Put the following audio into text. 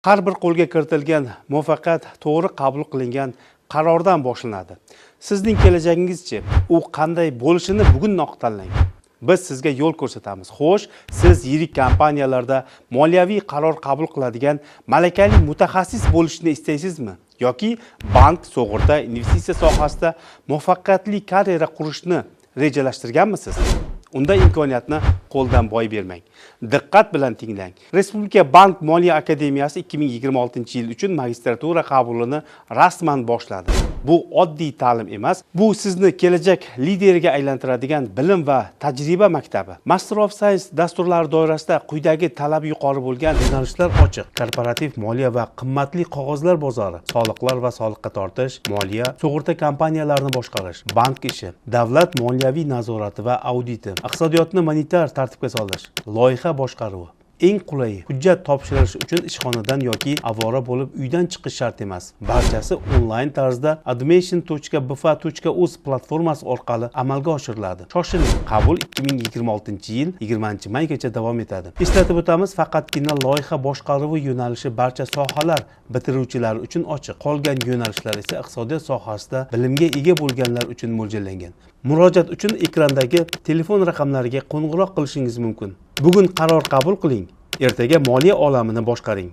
Har bir qo'lga kiritilgan muvaffaqiyat to'g'ri qabul qilingan qarordan boshlanadi. Sizning kelajagingizchi, u qanday bo'lishini bugunoq tanlang. Biz sizga yo'l ko'rsatamiz. Xo'sh, siz yirik kompaniyalarda moliyaviy qaror qabul qiladigan malakali mutaxassis bo'lishni istaysizmi yoki bank, sug'urta, investitsiya sohasida muvaffaqiyatli karyera qurishni rejalashtirganmisiz? Unda imkoniyatni qo'ldan boy bermang. Diqqat bilan tinglang. Respublika bank moliya akademiyasi 2026 yil uchun magistratura qabulini rasman boshladi. Bu oddiy ta'lim emas, bu sizni kelajak lideriga aylantiradigan bilim va tajriba maktabi. Master of Science dasturlari doirasida quyidagi talab yuqori bo'lgan yo'nalishlar ochiq: korporativ moliya va qimmatli qog'ozlar bozori, soliqlar va soliqqa tortish, moliya, sug'urta kompaniyalarini boshqarish, bank ishi, davlat moliyaviy nazorati va auditi, iqtisodiyotni monetar tartibga solish, loyiha boshqaruvi. Eng qulayi, hujjat topshirish uchun ishxonadan yoki avvora bo'lib uydan chiqish shart emas. Barchasi onlayn tarzda admission.bfa.uz platformasi orqali amalga oshiriladi. Shoshiling, qabul 2026 yil 20 maygacha davom etadi. Eslatib o'tamiz, faqatgina loyiha boshqaruvi yo'nalishi barcha sohalar bitiruvchilari uchun ochiq. Qolgan yo'nalishlar esa iqtisodiyot sohasida bilimga ega bo'lganlar uchun mo'ljallangan. Murojaat uchun ekrandagi telefon raqamlariga qo'ng'iroq qilishingiz mumkin. Bugun qaror qabul qiling, ertaga moliya olamini boshqaring.